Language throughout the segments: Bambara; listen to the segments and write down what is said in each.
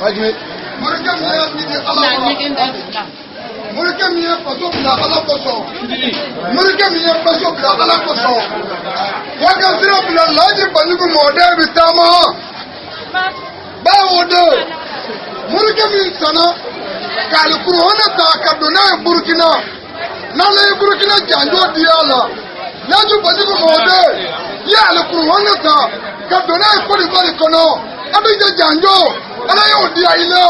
Morikɛ min y'a di Ala ma, morikɛ min ye faso bila Ala kosɔn, morikɛ min ye faso bila Ala kosɔn, wa ka sira bila Laji Banjugu mɔden bɛ taama báwo de morikɛ min sanna k'alikuruhana ta ka don n'a ye Burukina, n'ale ye Burukina janjo di a la. Laji Banjugu mɔden ye alikuruhana ta ka don n'a ye Côte d'Ivoire kɔnɔ, Abidjan janjo, Ala y'o di a la.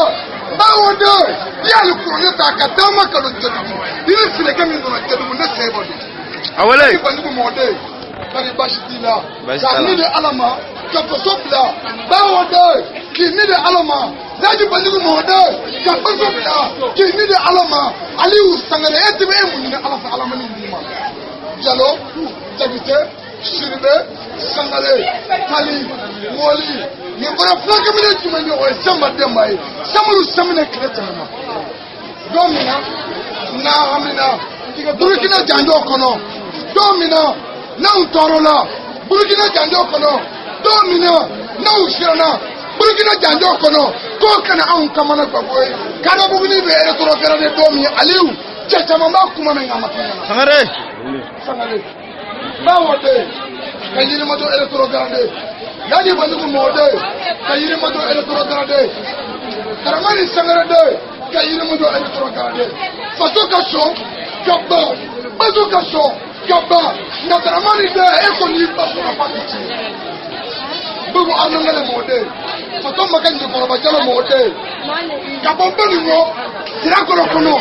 Báwo de i ye alikuruhana ta ka taama ka don Jɛdugu, i ni filɛkɛ min donna Jɛdugu, ne sen bɔ don. Awele. Laji Banjugu mɔden, bari baasi t'i la. Baasi t'a Ka la. ni di Ala ma ka faso bila. Báwo de k'i ni di Ala ma, Laji Banjugu mɔden, ka faso bila k'i ni di Ala ma. Aliyu Sangare, e ti bɛ e mun ɲini Ala fɛ, Ala ma nin d'i ma? Jalo, Jakite, Siribe, Sangare, Tali, Woli, nin bɔra fulakɛminɛ jumɛn ye? O ye Sanba Denba ye. Samuru Saminɛ kɛlɛ tɛmɛna don min na, n'a hamina Burukina janjo kɔnɔ, don min na n'anw tɔɔrɔla Burukina janjo kɔnɔ, don min na n'anw siranna Burukina janjo kɔnɔ, k'o kana anw kamana gan koyi. Kadabuguni bɛ rétrogradé don min, Aliyu, cɛ caman b'a kuma mɛn, nka a ma kɛ ɲɛna. Sangare. Sangare, báwo de ka Yirimajɔ rétrogradé, Laji Banjugu mɔden ka Yirimajɔ rétrogradé, Karamani Sangare de ka Yirimajɔ rétrogradé, faso ka sɔn ka ban, baso ka sɔn ka ban, nka Karamani de, e kɔni y'i ba sɔrɔ ba ti tiɲɛ. Bubu Arnangale mɔden, faso ma kɛ ɲɛkɔrɔba jalo mɔden, ka bɔ Baningo Sirakɔrɔ kɔnɔ,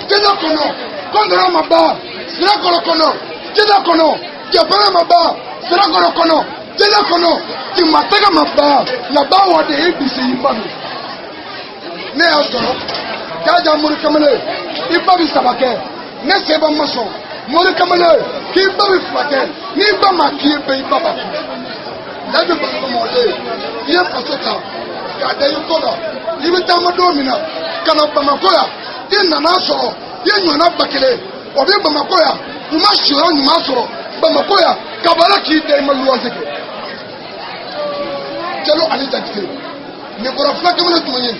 Jɛda kɔnɔ, kɔndɔrɔ ma ban Sirakɔrɔ kɔnɔ, Jɛda kɔnɔ, jɛfɛrɛ ma ban Sirakɔrɔ kɔnɔ, Jɛda kɔnɔ, timatɛgɛ ma ban, nka bawo de e bisi i ba min ne y'a sɔrɔ jaja mori kamalen, i ba bi saba kɛ, ne seba ma sɔn mori kamalen k'i ba bi fila kɛ, n'i ba ma k'i ye bɛɛ, i ba b'a k'i ye. Laji Banjugu mɔden, i ye faso ta k'a da i kɔ la, i bɛ taama don min na ka na Bamakɔ yan, i nana sɔrɔ i ye ɲɔgɔnna 1000 o bɛ Bamakɔ yan, u ma siyɔrɔ ɲuman sɔrɔ Bamakɔ yan, ka bɔ Ala k'i da i ma luwanse kɛ. Jalo ani Jakite, nin bɔra fulakɛ jumɛn ye?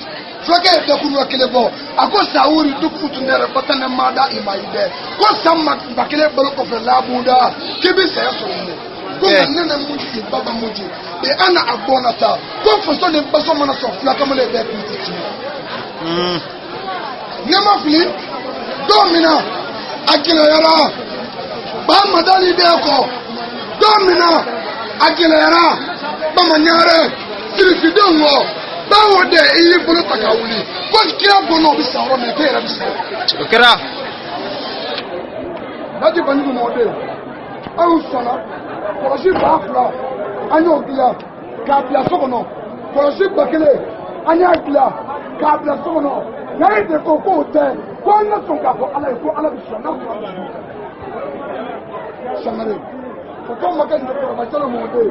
Fulakɛ ye dakuruya kelen bɔ, a ko sawuri dugu tun yɛrɛ batane mada i ma i dɛ, ko san 1000 balo kɔfɛ labuda k'i bɛ saya sɔrɔ i ɲɛ, ko nka ne ne mun ci baba mun ci bi an na a bɔnna sa, ko faso ni baso mana sɔn fulakamalen bɛɛ k'i ti tiɲɛ. Ne ma fili don min na a gɛlɛyara ba madali bɛɛ kɔ, don min na a gɛlɛyara bamaɲare sirifidenw kɔ, báwo de i y'i bolo ta ka wuli ko kira bɔnna, o bɛ sa yɔrɔ min, k'e yɛrɛ bɛ sa. O kɛra. Laji Banjugu mɔden, anw sɔnna kɔlɔsi 2000, an y'o dilan k'a bila so kɔnɔ, kɔlɔsi 1000, an y'a dilan k'a bila so kɔnɔ, nka e de ko k'o tɛ, ko an ka sɔn k'a fɔ Ala ye ko Ala bɛ sɔn n'a sɔrɔ a bɛ sɔn. Sangare, o ko ma kɛ ɲɔkɔrɔba jalo mɔden,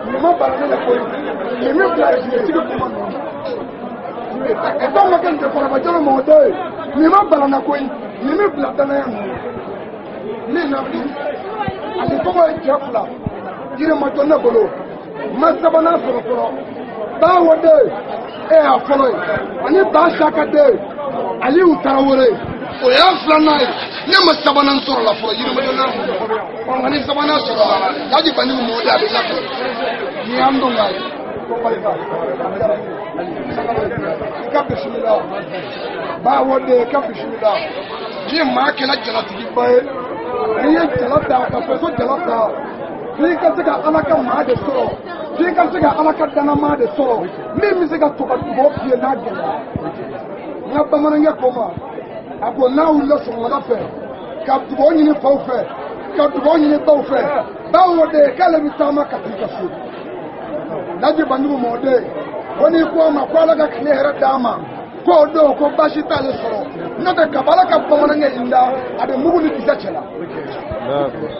nin ma bana ne la koyi, nin min bila jiginitigi kuma nɔ na. O ko ma kɛ ɲɔkɔrɔba jalo mɔden, nin ma bana na koyi, nin min bila danaya nɔ na. Min na bi ani tɔgɔ ye cɛ fila Yirimajɔ ne bolo ma sabanan sɔrɔ fɔlɔ. Báwo de e y'a fɔlɔ ye, ani ba Saka den Aliyu Tarawele, o y'a filanan ye. Ne ma sabanan sɔrɔ la fɔlɔ Yirimajɔ n'a mɔ, ɔ nka ni sabanan sɔrɔ la, Laji Banjugu mɔden, a bɛ labɛn ni y'an don k'a ye ko barika i ka bisimila. Báwo de i ka bisimila. Ni maa kɛra jalatigiba ye, n'i ye jala ta ka faso jala ta, f'i ka se ka Ala ka maa de sɔrɔ, f'i ka se ka Ala ka dannamaa de sɔrɔ min bɛ se ka to ka dugawu k'i ye n'a gɛlɛyara. N ka bamanankɛ ko ma, a ko n'a wulila sɔgɔmada fɛ ka dugawu ɲini faw fɛ, ka dugawu ɲini baw fɛ, báwo de k'ale bɛ taama ka t'i ka so. Laji Banjugu mɔden, ko n'i ko a ma ko Ala ka tile hɛrɛ d'a ma, k'o don ko baasi t'ale sɔrɔ, n'o tɛ kaba Ala ka bamanankɛ in da, a bɛ mugu ni kisɛ cɛ la.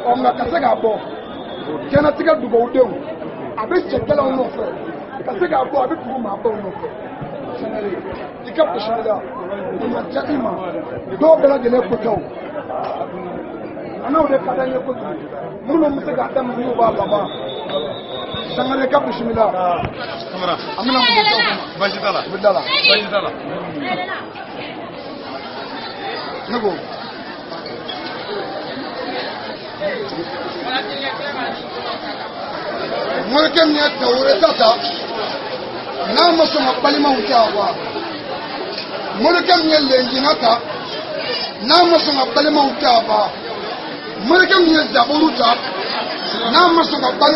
Ɔ nka ka se k'a bɔ diɲɛlatigɛ dugawudenw, a bɛ cɛkɛlaw nɔfɛ, ka se k'a bɔ, a bɛ dugu maabaw nɔfɛ. Sangare, i ka bisimila, o ma diya i ma, dɔw bɛɛ lajɛlen ko tɛ o, a n'aw de ka d'an ye kojugu, minnu bɛ se k'a daminɛ n'u b'a laban. Sangare ka bisimila. Kamara. An bɛna mun kɛ? Baasi t'a la. U bɛ da la. Baasi t'a la. Ne ko morikɛ min ye tawureta ta, n'a ma sɔn ka balimaw ta wa, morikɛ min ye lɛnjina ta, n'a ma sɔn ka balimaw ta wa, morikɛ min ye zaburu ta, n'a ma sɔn ka balimaw.